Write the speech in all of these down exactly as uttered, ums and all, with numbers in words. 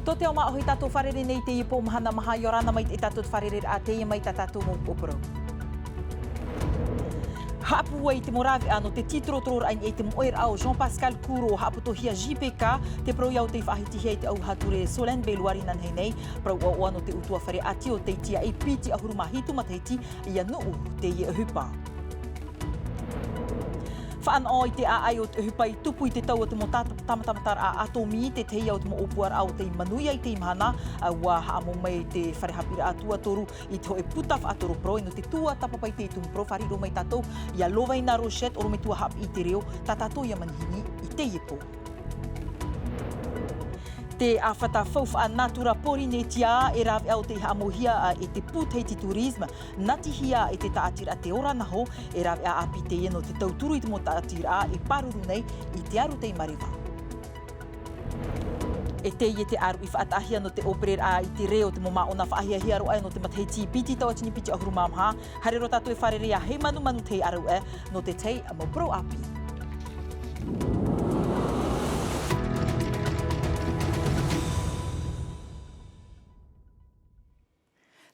Tō te ao māʻohi tātou fārerei nei i teie pō mahana maha, ʻia ora na mai i tātou te fārereiraʻa, teie mai tā tātou mau upoʻo parau. Haʻapūai te mau rāveʻa nō te tītorotororaʻa i niʻa i te moʻeraʻa o Jean-Pascal Couraud, haʻapotohia J P K, te parau ia o tei faʻahitihia e te ʻauvaha ture Solène Belloir inanahi nei, parau ʻoaʻoa nō te ʻutuāfare ʻāti o Tēti Aʻe, piti ʻahuru mā hitu matahiti, ʻia nuʻu teie ʻohipa. Faʻanaho i te ʻāʻai o te ʻohipa i tupu i te tau o te mau tā-, tāmatamataraʻa ʻātōmī, te tahi ia o te mau ʻōpuaraʻa o tei manuia i teie mahana, ʻua haʻamau mai te fare haʻapiʻiraʻa tuatoru i te hōʻē puta faʻatoro parau nō te tuatāpapa i te tumu parau. Fāriʻi roa mai tātou ia Lovaina Rochette, ʻorometua haʻapiʻi i te reo, tā tātou ia manihini i teie pō. Te ʻāfata faufaʻa nātura Pōrīnetia, e rāveʻa o tei haʻamauhia e te Pūtehiti Tourisme, natihia e te tāʻatiraʻa Te Ora Naho, e rāveʻa ʻāpī teie nō te tauturu i te mau tāʻatiraʻa e pāruru nei i te aru tei mareva. E teie te ʻāruʻi faʻataʻahia nō te ʻōpereraʻa i te reo, te mau māʻona faʻahiahia roa nō te matahiti piti tauatini piti ʻahuru mā maha, haere roa tātou e fārerei ia Heimanumanu Teiaraue nō te tahi mau parau ʻāpī.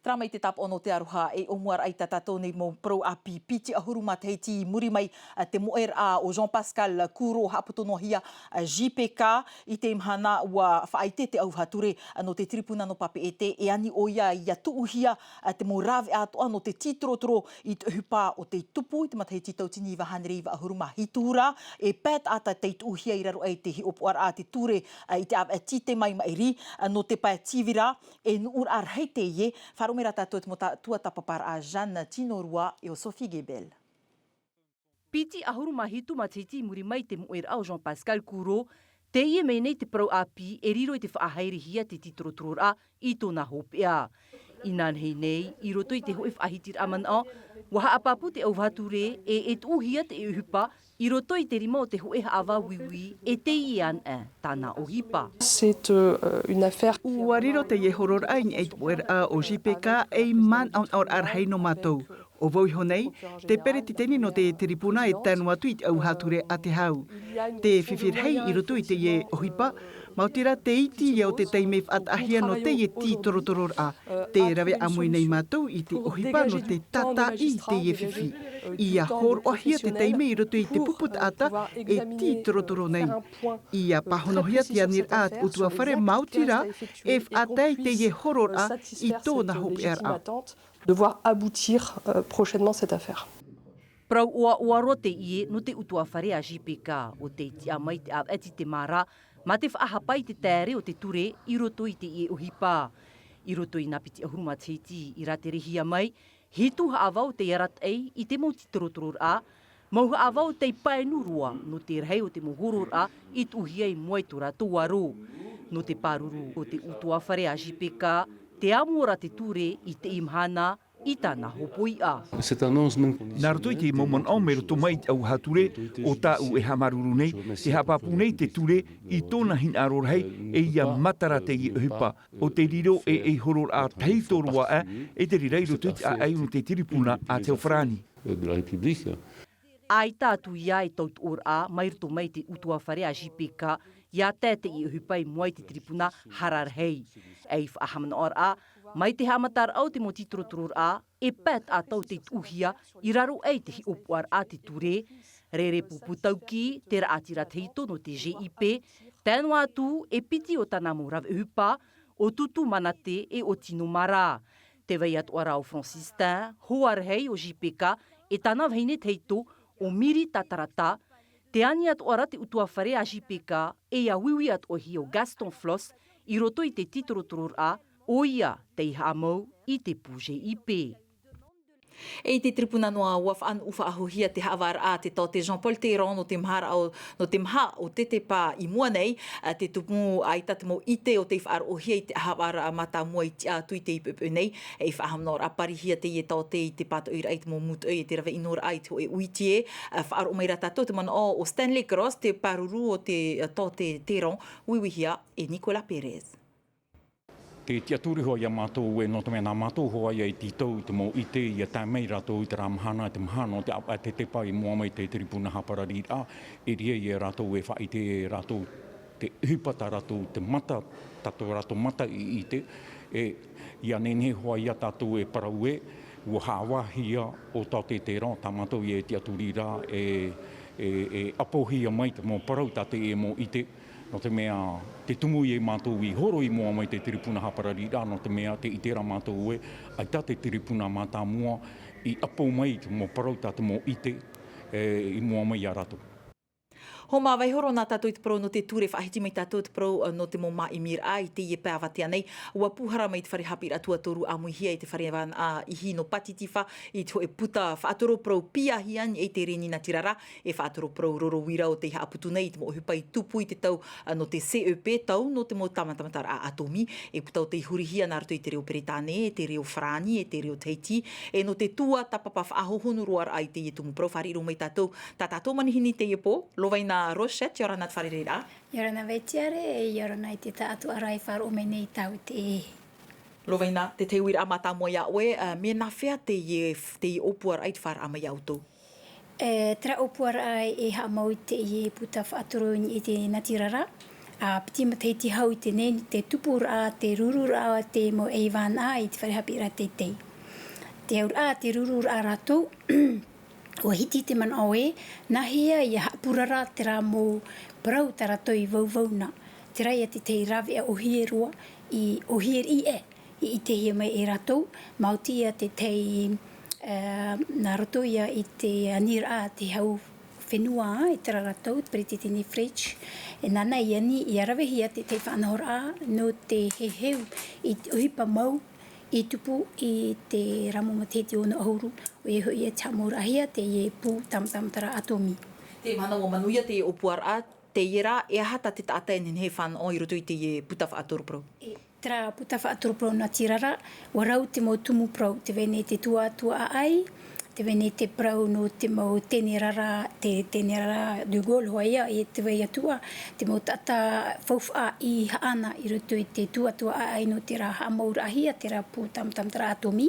Terā mai te tāpaʻo nō te aroha e ʻōmuaraʻa i tā tātou nei mau parau ʻāpī. Piti ʻahuru matahiti i muri mai, a, te moʻeraʻa o Jean-Pascal Couraud, haʻapoto noa hia, a, J P K, i teie mahana ʻua faʻaʻite te ʻauvaha ture, a, nō te tiripuna nō Papeʻete, e ani ʻoia ʻia tuʻuhia, a, te mau rāveʻa atoʻa nō te tītorotoro i te ʻohipa o tei tupu i te matahiti tauatini iva hānere iva ʻahuru mā hitu ra, e pae taʻata tei tuʻuhia i raro aʻe i te hiʻopoʻaraʻa a te ture, a, i te ʻāvaʻe tītē mai maʻiri, a, nō te pae tīvira, e nuʻuraʻa rahi teie. Faʻaroʻo mai rā tātou i te mau tā-, tuatāpaparaʻa Jeanne Tinorua e ʻo Sophie Gebel. Piti ʻahuru mā hitu matahiti i muri mai i te moʻeraʻa o Jean-Pascal Couraud, teie mai nei te parau ʻāpī e riro i te faʻahaerehia te tītorotororaʻa i tōna hopeʻa. Inanahi nei, i roto i te hōʻē faʻahitiraʻa manaʻo, ʻua haʻapāpū te ʻauvaha ture e, e tuʻuhia te ʻohipa i roto i te rima o te hōʻē haʻavā uiui, e teie anaʻe tāna ʻohipa. C'est, euh, une affaire qui ʻUa riro teie hororaʻa i niʻa i te moʻeraʻa o J P K ei manaʻonaʻoraʻa rahi nō mātou. ʻO vau iho nei, te peretiteni nō te tiripuna e tae noa atu i te ʻauvaha ture a te hau. Te fifi rahi i roto i teie ʻohipa, maoti rā te iti ia o te taime faʻataʻahia nō teie tītorotororaʻa. Tē rave ʻāmui nei mātou i te ʻohipa nō te tātaʻi i teie fifi. ʻIa hōroʻahia te taime i roto i te pupu taʻata e tītorotoro nei. ʻIa pāhonohia te aniraʻa a te ʻutuāfare, maoti rā e faʻatae i teie hororaʻa i tōna hopeʻaraʻa. De voir aboutir, euh, prochainement cette affaire. Parau ʻoaʻoa roa teie nō te ʻutuāfare a J P K, ʻo tei tiʻa mai te ʻāvaʻe tītē mā ra, mā te faʻahapa i te taere o te ture i roto i teie ʻohipa. I roto i nā piti ʻahuru matahiti i rāterehia mai, hitu haʻavā tei arataʻi i te mau tītorotororaʻa, mau haʻavā tei paenu roa nō te rahi o te mau hororaʻa i tuʻuhia i mua i tō rātou aro. Nō te pāruru o te ʻutuāfare a J P K, tē amo ra te ture i teie mahana, i tāna hopoiʻa. Nā roto i te mau manaʻo mai roto mai i te ʻauvaha ture, ʻo tāʻu e haʻamāuruuru nei, tē haʻapāpū nei te ture i tōna hinaʻaro rahi, e ʻia matara teie ʻohipa, ʻo tei riro e, e hororaʻa tahito roa aʻe, e te reira i roto i te ʻāʻai nō te tiripuna a te hau farāni. ʻAita atu ia e tautoʻoraʻa mai roto mai i te ʻutuāfare a J P K, ʻia tae teie ʻohipa i mua i te tiripuna hara rahi. E i faʻahaʻamanaʻoraʻa, mai te haʻamataraʻa o te mau tītorotororaʻa, e pae taʻata tei tuʻuhia i raro aʻe i te hiʻopoʻaraʻa a te ture. Rere pūpū taukī te raʻatira tahito nō te G I P, tae noa atu e piti o tāna mau rave ʻohipa, ʻo Tutu Manate e ʻo Tino Mara. Tē vai atoʻa ra ʻo Francis Tin, hoa rahi o J P K, e tāna vahine tahito ʻo Miri Tatarata, tē ani atoʻa ra te ʻutuāfare a J P K, e ʻia uiui atoʻa hia ʻo Gaston Flosse i roto i te tītorotororaʻa, ʻoia tei haʻamau i te pū G I P. E i te tiripuna noa, ʻua faʻanuʻu faʻahouhia te haʻavāraʻa a te taote Jean-Paul Théron nō te maharaʻa o, nō te maha o Tetepa i mua nei, a, te tumu ʻaita te mau ʻite ʻo tei faʻaroʻohia i te haʻavāraʻa mātāmua i tiʻa atu i teie poʻipoʻi nei, e i faʻahaʻamanaʻoraʻa parihia teie taote i te pātoʻiraʻa i te mau mūtoʻi e te rave ʻinoraʻa i te hōʻē ʻuitie, a, faʻaroʻo mai rā tātou te manaʻo o Stanley Cross, te pāruru o te, a, taote Théron, uiuihia e Nicolas Pérez. Te tiʻaturi hoʻi ia mātou ē, nō te mea nā mātou hoʻi ia i tītau i te mau ʻite ʻia tae mai rātou i terā mahana, te mahana o te ʻāvaʻe Tetepa i mua mai te tiripuna hāparariraʻa, e riro ia rātou e faʻaʻite rātou Te ʻohipa tā rātou te mata, tā tō rātou mata i ʻite, e, ʻia nehenehe hoʻi ia tātou e parau ē, ua haʻavāhia ʻo Taote Tera, tā mātou ia e tiʻaturi ra, e, e, e ʻapohia mai te mau parau tā teie mau ʻite, nō te mea, te tumu ia mātou i horo i mua mai te tiripuna hāparari ra, nō te mea, te ʻite ra mātou ē, ʻaita te tiripuna mātāmua i ʻapo mai te mau parau tā te mau ʻite, e, i mua mai ia rātou. Homa, vaiiho roa tātou i te parau nō te ture, faʻahiti mai tātou te parau, ā, nō te mau māʻimiraʻa i teie pae avatea nei. Ua pūhara mai te fare haʻapiʻiraʻa tuatoru ʻāmuihia i te fare vānaʻa ihi nō Pātitifā i te hōʻē puta faʻatoro parau piahi ani e te reni natirara, e faʻatoro parau roro uira o tei haʻaputu nei i te mau ʻohipa i tupu i te tau, ā, nō te C E P, tau nō te mau tāmatamataraʻa ʻātōmī, e puta o tei hurihia nā roto i te reo Peretāne, e te reo Farāni, e te reo Tahiti, e nō te tuatāpapa faʻahohonu roa raʻa i teie tumu parau. Fāriʻi roa mai tātou, tā tātou manihini teie pō, Lovaina Rochette, ʻia ora na te fārereiraʻa. ʻIa ora na Vetiare, e ʻia ora na i te taʻatoʻaraʻa i faʻaroʻo mai nei i tāua i teie. Lovaina, te tahi uiraʻa mātāmua iā ʻoe, ā, mea nāfea teie, teie ʻōpuaraʻa i te faʻaroʻo mai iā ʻoutou? E, terā ʻōpuaraʻa e haʻamau i teie puta faʻatoro i te natirara, ā, piti matahiti hau i teie nei, te tupuraʻa, te rururaʻa, te mau ʻeiaha vānaʻa i te fare haʻapiʻiraʻa teitei. Te auraʻa, te rururaʻa rātou, ua hiti te manaʻo ē, nāhea ʻia haʻapurara terā mau parau tā rātou i vauvau na. Terā ia te tahi rāveʻa ʻōhie roa, i ʻōhie riʻi ē, i ʻitehia mai e rātou, maoti ia te tahi, ā, nā roto ia i te aniraʻa te hau fenua, e terā rātou, te Peretiteni Fritsch, e nāna i ani, ʻia ravehia te tahi faʻanahoraʻa, nō te heheu i te ʻohipa mau, i tupu i te rāmau matahiti ono ʻahuru, ʻoia hoʻi e haʻamauraʻahia teie pū tāmatamataraʻa ʻātōmī. Te mahana ua manuia teie ʻōpuaraʻa, teie rā, e aha tā te taʻata e nehenehe e fānaʻo i roto i teie puta faʻatoro parau? E, terā puta faʻatoro parau natirara, ua rau te mau tumu parau, tē vai nei te tuatua ʻāʻai, tē vai nei te parau nō te mau tenerara, te tenerara de Gaulle hoʻi ia, e tē vai atu ā, te mau taʻata faufaʻa i haʻana i roto i te tuatua ʻāʻai nō terā haʻamauraʻahia, terā pū tāmatamataraʻa ʻātōmī.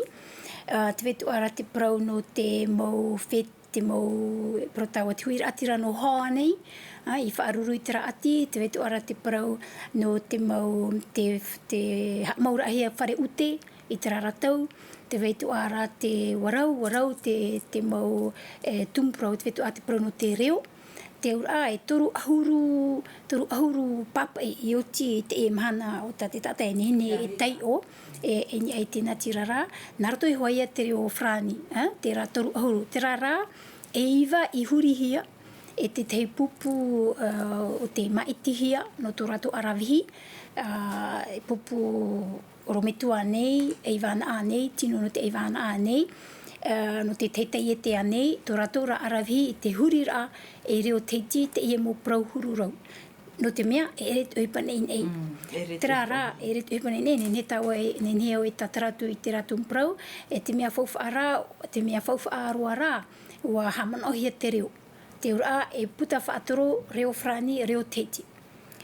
Ā, tē vai atoʻa ra te parau nō te mau fe-, te mau, parau tāua te huiraʻatira nō Hao nei, ā, i faʻaruru i te raʻati, tē vai atoʻa ra te parau nō te mau, te, te haʻamauraʻahia fare ʻūtē i terā ra tau, tē vai atoʻa ra te, ua rau, ua rau te, te mau, e, tumu parau, tē vai atoʻa ra te parau nō te reo, te auraʻa e toru ʻahuru, toru ʻahuru pāpaʻi i oti i teie mahana o tā te taʻata e nehenehe e taiʻo, e, e niʻa i te natirara, nā roto iho ā ia te reo Farāni, ā, terā toru ʻahuru, terā rā, e iva i hurihia, e te tahi pupu, ā, o tei māʻitihia nō tō rātou ʻaravihi, ā, e pupu ʻorometua nei, ʻeiaha vānaʻa nei, tino nō te ʻeiaha vānaʻa nei, ā, nō te teitei ʻētea nei, tō rātou rā ʻaravihi i te huriraʻa e reo Tahiti i teie mau parau huru rau. Nō te mea, e ʻere te ʻohipa nei nei. Mm, e ʻere te ʻohipa. Terā rā, e ʻere te ʻohipa nei nei, nehenehe tāua e, nehenehe au e tātara atu i terā tumu parau, e te mea faufaʻa rā, te mea faufaʻa roa rā, ua haʻamanaʻohia te reo. Te auraʻa, e puta faʻatoro, reo Farāni, reo Tahiti.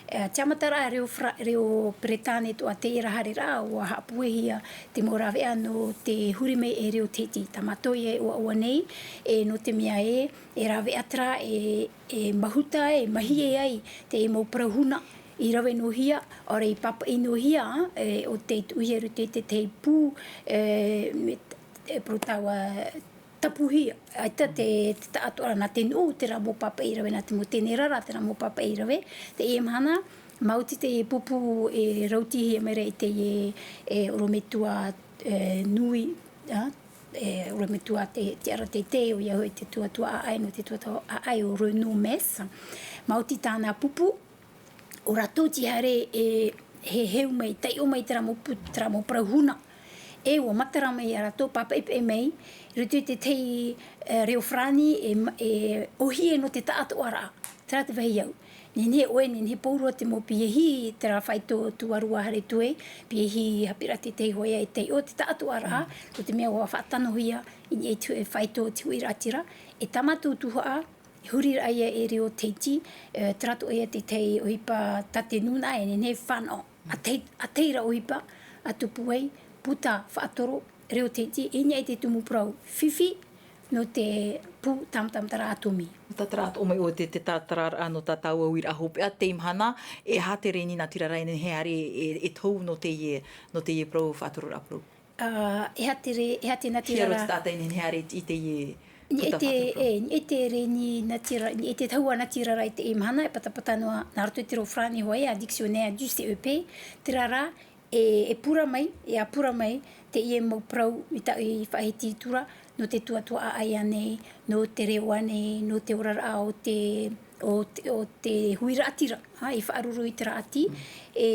E, te haʻamataraʻa reo Fra-, reo Peretāne atoʻa teie ra haereraʻa, ua haʻapuehia te mau rāveʻa nō te huri mai e reo Tahiti. Tā mātou ia e ʻoaʻoa nei, e nō te mea ē, e rāveʻa terā, e, e mahuta, e mahie ai te mau parau huna i rave noa hia, ʻaore i pāpaʻi noa hia, e, ʻo tei tuʻuhia i roto i te tahi pū, e, me, e, parau tāua, tapuhia. ʻAita te, te taʻatoʻaraʻa nā te nuʻu, terā mau pāpaʻi rave, nā te mau tenerara, terā mau pāpaʻi rave. Teie mahana, maoti teie pupu e rautihia mai ra i teie, e, ʻorometua, e, nui, ā, e, ʻorometua te, te tiʻaraʻa teitei, ʻoia hoʻi te tuatua ʻāʻai, nō te tuatua ʻāʻai ʻo Renaud Messe. Maoti tāna pupu, ʻo rātou tē haere e heheu mai, taiʻo mai terā mau pu-, terā mau parau huna. E ua matara mai ia rātou, pāpaʻipaʻi mai, i roto i te tahi, e, reo Farāni, e ma-, e ʻōhie nō te taʻatoʻaraʻa. Terā te vāhi au. Nehenehe ʻoe, nehenehe pauroa te mau piahi, terā faito tuarua haere atu ai, piahi haʻapiʻiraʻa teitei hoʻi ia e taiʻo te taʻatoʻaraʻa, mm, nō te mea ua faʻatanohia i niʻa i te hōʻē faito o te huiraʻatira, e tā mātou tuhaʻa, e huriraʻa ia e reo Tahiti, e, terā atoʻa ia te tahi ʻohipa tā te nūnaʻa e nehenehe e fānaʻo. ʻA tahi, ʻa tahi ra ʻohipa, ʻa tupu ai, puta faʻatoro, reo Tahiti, i niʻa i te tumu parau fifi, Nō te pū tāmatamataraʻa ʻātōmī. Nō tā tāraʻa atoʻa mai ʻoe te, te tātararaʻa nō tā tāua uiraʻa hopeʻa, teie mahana, e aha te reni natirara e nehenehe e, e tohu nō teie, nō teie parau faʻatururaʻa parau? Ā, e aha te re-, e aha te natirara? Hia roa te taʻata e nehenehe e tiʻi i teie, i te, e, i te reni natirara, i te tahua natirara i teie mahana, e patapata noa, nā roto i te reo farāni hoʻi, ā, dictionnaire du C E P, terā rā, e, e pura mai, e ʻāpura mai, teie mau parau i ta-, i faʻahiti atu ra, nō te tuatua ʻāʻai ānei, nō te reo ānei, nō te oraraʻa o te, o te, o te huiraʻatira, ā, i faʻaruru i te raʻati. E,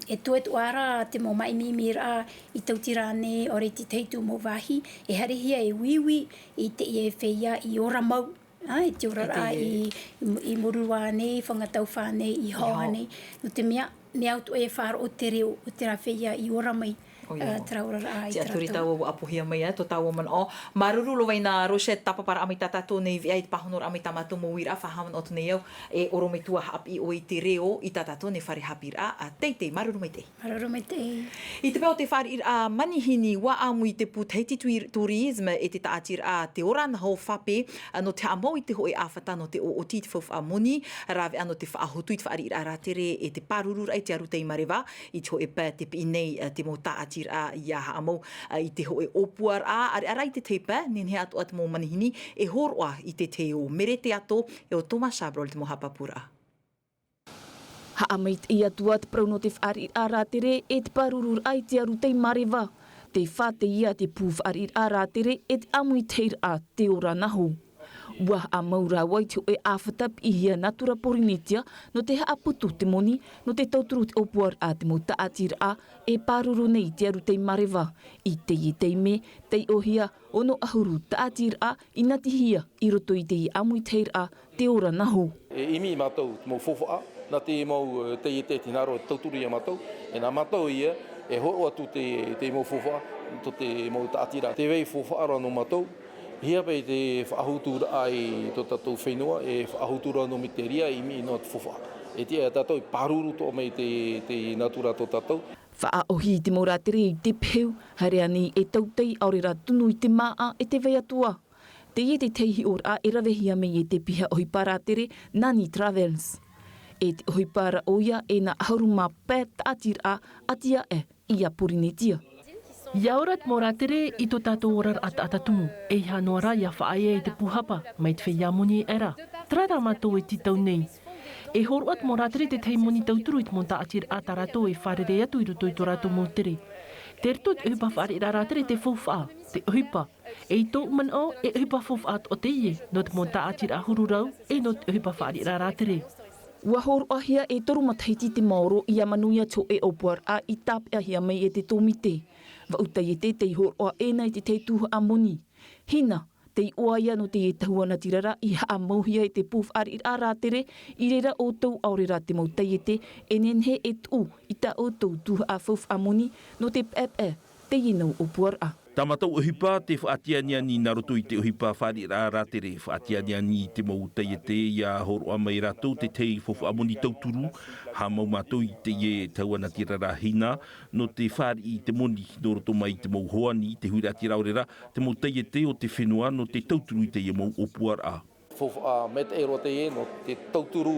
e toe atoʻa ra te mau māʻimiʻimiraʻa i tautira ānei, ʻaore i te tahi atu mau vāhi, e haerehia e uiui i teie feiā i ora mau. Ā, i te oraraʻa i, i, i Moruroa nei, Fanga Taufa nei, i Hao nei. Nō te mea, mea au atoʻa e faʻaroʻo te reo o terā feiā i ora mai, ā, terā oraraʻa i terā tau. Tiʻaturi tāua ʻua ʻapohia mai, ā, tō tāua manaʻo. Māuruuru Lovaina Rochette, tāpaparaʻa mai tā tātou nei veʻa i te pāhonoraʻa mai tā mātou mau uiraʻa, faʻahaʻamanaʻo atu nei au, e ʻorometua haʻapiʻi ʻoe i te reo i tā tātou nei fare haʻapiʻiraʻa, ā, teitei, māuruuru maitaʻi. Māuruuru maitaʻi. I te pae o te fāriʻiraʻa manihini, ʻua ʻāmui te pū Tahiti Tui-, Tourisme e te tāʻatiraʻa Te Ora Naho Fape, ā, nō te haʻamau i te hōʻē ʻāfata nō te ʻoʻoti i te faufaʻa moni, rāveʻa nō te faʻahotu i te fāriʻiraʻa rātere e te pārururaʻa i te aru tei Mareva, i te hōʻē pae tē piʻi nei, ā, te mau tāʻatiraʻa ʻia haʻamau, ā, i te hōʻē ʻōpuaraʻa, ʻāreʻa rā i te tahi pae, nehenehe atoʻa te mau manihini, e hōroʻa i te tahi ʻo Mere Teato, e ʻo Thomas Chabrol te mau haʻapāpūraʻa. Haʻamaitaʻi atu ā te parau nō te fāriʻiraʻa rātere e te pārururaʻa i te aru tei Mareva. Tē fā teie te pū fāriʻiraʻa rātere e te ʻāmuitahiraʻa Te Ora Naho. ʻUa haʻamau rāua i te hōʻē ʻāfata piʻihia Natura Porinetia nō te haʻaputu te moni, nō te tauturu te ʻōpuaraʻa te mau tāʻatiraʻa e pāruru nei i te aru tei Mareva. I teie taime, taiʻohia, ono ʻahuru tāʻatiraʻa i natihia i roto i teie ʻāmuitahiraʻa Te Ora Naho. E ʻimi mātou te mau faufaʻa, nā te mau, e, taiete tē hinaʻaro e tauturu ia mātou, e nā mātou ia, e hōroʻa atu te, te mau faufaʻa, tō te mau tāʻatiraʻa. Tē vai faufaʻa roa nō mātou, hia paʻi te faʻahuturaʻa i tō tātou fenua, e faʻahutu roa nō Miteria, e ʻimi noa te faufaʻa. E tiʻa ia tātou e pāruru atoʻa mai te, te natura tō tātou. Faʻaʻohi i te mau rātere i te pehu, haere ānei e tautai ʻaore rā tunu i te māʻa e tē vai atu ā. Teie te tahi hiʻoraʻa e ravehia mai e te piha ʻohipa rātere Nani Travels. E te ʻohipa ra ʻoia e nā ʻahuru mā pae tāʻatiraʻa ʻati aʻe ia Porinetia. ʻIa ora te mau rātere i tō tātou oraraʻa taʻata tumu, ʻeiaha noa rā ʻia faʻaea i te pū hapa, mai te feiā moni aʻera. Terā rā mātou e tītau nei. E hōroʻa te mau rātere te tahi moni tauturu i te mau tāʻatiraʻa tā rātou e fārerei atu i roto i tō rātou mau tere. Tei roto i te ʻohipa fāriʻiraʻa rātere te faufaʻa, te ʻohipa, e i tōʻu manaʻo, e ʻohipa faufaʻa atoʻa teie, nō te mau tāʻatiraʻa huru rau, e nō te ʻohipa fāriʻiraʻa rātere. ʻUa hōroʻahia e toru matahiti te maoro ʻia manuia te hōʻē ʻōpuaraʻa i tāpeʻahia mai e te tōmite. Vaʻu taiete tei hōroʻa ʻē na i te tahi tuhaʻa moni. Hina, tei ʻoaʻoa ia nō teie tahua natirara i haʻamauhia e te pū fāriʻiraʻa rātere, i reira ʻoutou ʻaore rā te mau taiete e nehenehe e tuʻu i tā ʻoutou tuhaʻa faufaʻa moni nō te paepae teie nau ʻōpuaraʻa. Tā mātou ʻohipa, tē faʻatianiani nā roto i te ʻohipa fāriʻiraʻa rātere, faʻatianiani i te mau taiete ʻia hōroʻa mai rātou te tahi faufaʻa moni tauturu, haʻamau mātou i teie tahua natirara hina, nō te fāriʻi i te moni, nō roto mai i te mau hoani, te huiraʻatira ʻaore rā, te mau taiete o te fenua, nō te tauturu i teie mau ʻōpuaraʻa. Faufaʻa maitaʻi roa teie nō te tauturu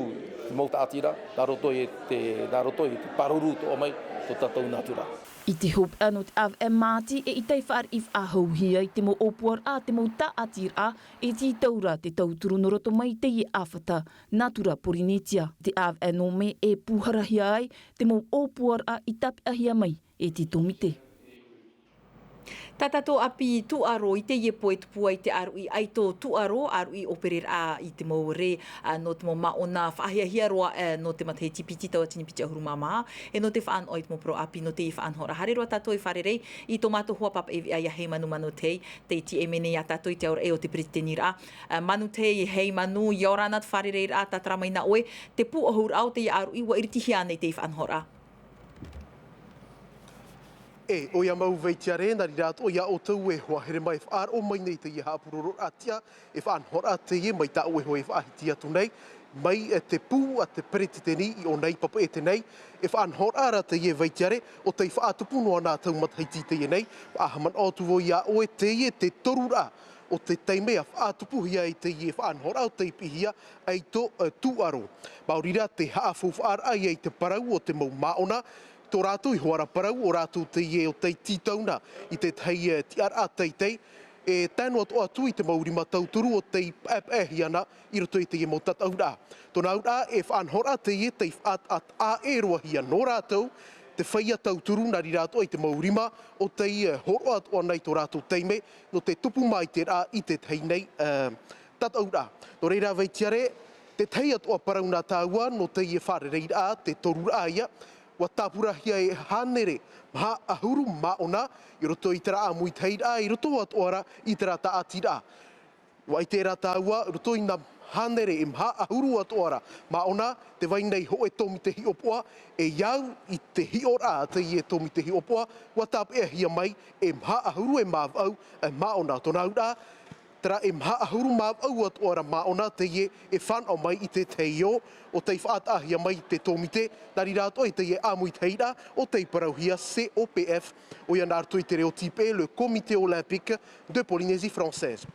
te mau tāʻatira, nā roto i te, nā roto i te pāruru atoʻa mai tō tātou natura. I te hopeʻa nō te ʻāvaʻe māti e ʻita e fāriʻi faʻahouhia i te mau ʻōpuaraʻa te mau tāʻatiraʻa e tītau ra te tauturu nō roto mai i teie ʻāfata Natura Porinetia. Te ʻāvaʻe nō mē e pūharahia ai te mau ʻōpuaraʻa i tāpeʻahia mai e te tōmite. Tā tātou ʻāpī tūʻaro i teie pō e tupu ai te ʻāruʻi ʻaito tūʻaro, ʻāruʻi ʻōpereraʻa i te mau rē, ā, nō te mau māʻona faʻahiahia roa, ā, nō te matahiti piti tauatini piti ʻahuru mā maha, e nō te faʻanaho i te mau parau ʻāpī nō teie faʻanahoraʻa. Haere roa tātou e fārerei i tō mātou hoa pāpaʻi veʻa ia Heimanu Manutei, tei tīaʻi mai nei ia tātou i te aoraʻi o te peresideniraʻa. Ā, Manutei, Heimanu, ʻia ora na te fārereiraʻa, tātara mai na ʻoe, te pūʻohuraʻa o teie ʻāruʻi, ʻua iritihia ānei teie faʻanahoraʻa? E, ʻoia mau Vaitiare, nā reira atoʻa ia ʻoutou e hoa here mai e faʻaroʻo mai nei teie haʻapurororaʻa tiʻa, e faʻanahoraʻa teie mai tā ʻoe hoʻi e faʻahiti atu nei, mai, e, te pū a te peresideni i ʻō nei Papeʻete nei, e faʻanahoraʻa ra teie Vaitiare, ʻo tei faʻatupu noa nā tau matahiti teie nei, faʻahaʻamanaʻo atu vau ia ʻoe teie te toruraʻa, o te taime a faʻatupuhia i teie faʻanahoraʻa o tei piʻihia ʻaito tūʻaro. Maori rā te haʻafaufaʻaraʻa ia i te parau o te mau māʻona, tō rātou i hoara parau o rātou teie o tei tītauna i te tahi tiʻaraʻa teitei e tae noa atu i te mau rima tauturu o tei paʻepaʻehia na i roto i teie mau tataʻuraʻa. Tōna auraʻa e faʻanahoraʻa teie tei faʻataʻa ʻē roa hia nō rātou te feiā tauturu nā reira atoʻa i te mau rima o tei horoʻa atoʻa na i tō rātou taime nō te tupu maitaʻi raʻa i te tahi nei tataʻuraʻa. Nō reira vaitiare te tahi atoʻa parau nā tāua nō teie fārereiraʻa te toruraʻa ia ua tāpurahia e hānere maha ʻahuru māʻona i roto i te rā ʻāmuitahiraʻa i roto atoʻa ra i te rā tāʻatiraʻa. Ua ʻite rā tāua roto i nā hānere e maha ʻahuru atoʻa ra māʻona te vai nei hoʻe tōmite hiʻopoʻa e au i te hiʻoraʻa teie tōmite hiʻopoʻa ua tāpeʻahia mai e maha ʻahuru e mā vaʻu māʻona. Tōna auraʻa te rā e maha ʻahuru mā vaʻu atoʻa ra māʻona teie e fānaʻo mai i te teio o tei faʻataʻahia mai te tōmite nā reira atoʻa i teie ʻāmuitahiraʻa o tei parauhia copf ʻoia nā roto i te reo tīpeʻe le comité olympique de polynésie française.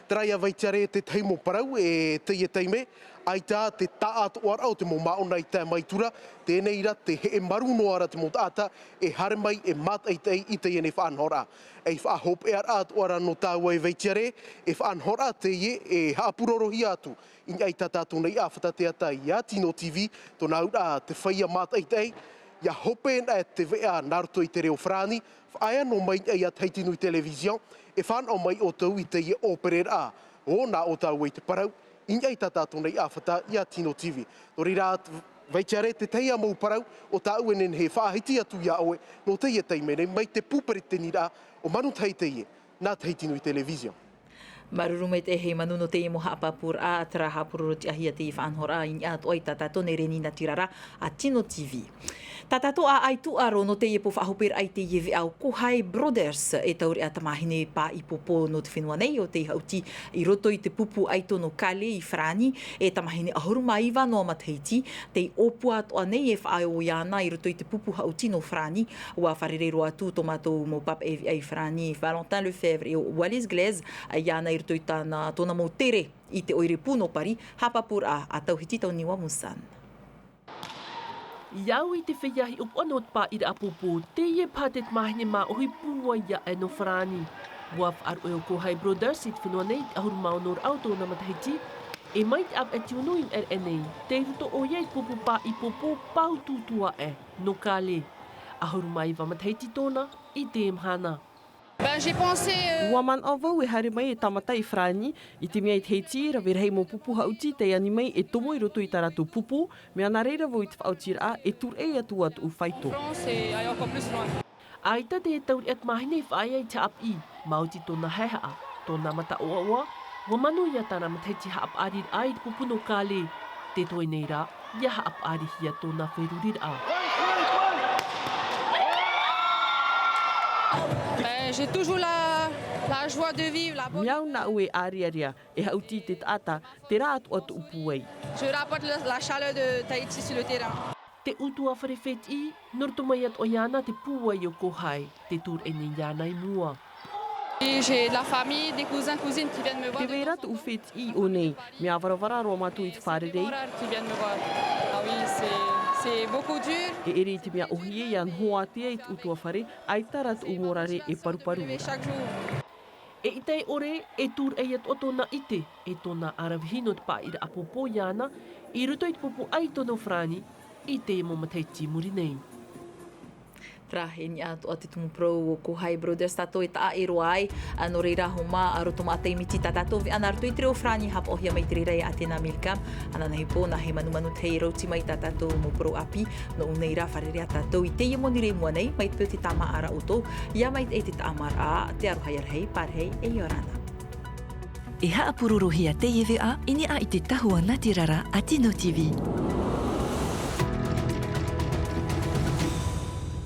Te rā ia vaitiare te tahi mau parau e teie taime ʻaita te taʻatoʻaraʻa o te mau māʻona i tae mai tura tēnei rā te heʻe maru noa ra te mau taʻata e haere mai e mātaʻitaʻi i teie nei faʻanahoraʻa. Ei faʻahopeʻaraʻa atoʻa ra nō tāua e vaitiare e faʻanahoraʻa teie e haʻapurorohia atu i niʻa i tā tātou nei ʻāfata teata i a tino tv. Tōna auraʻa te feiā mātaʻitaʻi ia hope na e te veʻa nā roto i te reo farāni faʻaea noa mai niʻa i a tahiti nui television e fānaʻo mai ʻoutou i teie ʻōpereraʻa o nā ʻo tāua i te parau i niʻa i tā tātou nei ʻāfata i a tino tv. Nō reira vaitiare te tahi mau parau o tāʻu e nehenehe e faʻahiti atu iā ʻoe nō teie taime nei mai te pū peretiteniraʻa o manutahi teie nā tahiti nui television. Māuruuru maitaʻi e manu nō teie mau haʻapāpūraʻa. Te rā haʻapurorotiʻahia teie faʻanahoraʻa i niʻa atoʻa i tā tātou nei reni natirara a tino tv. Tā tātou ʻāʻai tūʻaro nō teie pō faʻahoperaʻa i teie veʻa o kohai brothers e taureʻa tamahine pāʻipopo nō te fenua nei o tei haʻuti i roto i te pupu ʻaito nō kale i farāni e tamahine ʻahuru mā iva noa matahiti tei ʻōpua atoʻa nei e faʻaō iāna i roto i te pupu haʻuti nō farāni. Ua fārerei roa atu tō mātou mau pāpaʻi veʻa i farāni valentin lefebvre e wallis glaise iāna i roto i tōna mau tere i te ʻoire pū nō pari. Haʻapāpūraʻa a tauhiti tauniua musan. I au i te feiā hiʻopoʻa nō te pāʻiraʻa pōpō teie paha te tamahine māʻohi pūai aʻe nō farāni. Ua faʻaruʻe o kohai brothers i te fenua nei i te ʻahuru mā ono raʻa o tōna matahiti e mai te ʻāvaʻe tiunu i maʻereʻa nei tei roto ʻoia i te pupu pāʻipopo pāutuutu aʻe nō kale. ʻAhuru mā iva matahiti tōna i te mahana. Ua manaʻo vau e haere mai e tāmata i farāni i te mea i tahiti rave rahi mau pupu haʻuti tei ani mai e tomo i roto i tā rātou pupu. Mea nā reira vau i te faʻaotiraʻa e tūreʻi atu ā tōʻu faito. ʻAita te taureʻa tamahine i faʻaea i te haʻapiʻi māoti tōna haehaʻa tōna mata ʻoaʻoa. Ua manu iā tāna matahiti haʻapaʻariraʻa i te pupu nō kale. Te toe nei rā ia haʻapaʻarihia tōna feruriraʻa. Mea au nāʻu e ʻārearea e haʻuti i te taʻata. Te rā atoʻa tōʻu pūai. Te ʻutuāfare fētiʻi nō roto mai atoʻa iāna te pūai o kohai te tūreʻi nei iāna i mua. Te vai ra tōʻu fētiʻi i ʻō nei. Mea varavara roa mātou i te fārerei. E ʻere i te mea ʻohie ia noho ātea i te ʻutuāfare ʻaita rā tōʻu morare e paruparu. E ʻita e ʻore e tūreʻi atoʻa tōna ʻite e tōna aravihi nō te pāʻiraʻa pōpō iāna i roto i te pupu ʻaito nō farāni i te mau matahiti i muri nei. Terā e niʻa atoʻa te tumu parau o kohai brothers tātou e taʻa ʻē roa ai. Nō reira homa a roto mā taimiti tā tātou veʻa nā roto i te reo farāni hapaʻohia mai te reira e atena milka. Ananahi pō nā he manumanu te hei rauti mai tā tātou mau parau ʻāpī. Nō ʻū nei rā fārerei ā tātou i teie monirei mua nei mai te peu te tāmāʻaraʻa ʻoutou. Ia maitaʻi te tāmāʻaraʻa te aroha ia rahi pārahi e ia orana. E haʻapurorohia teie veʻa i niʻa i te tahua natirara a tino tv.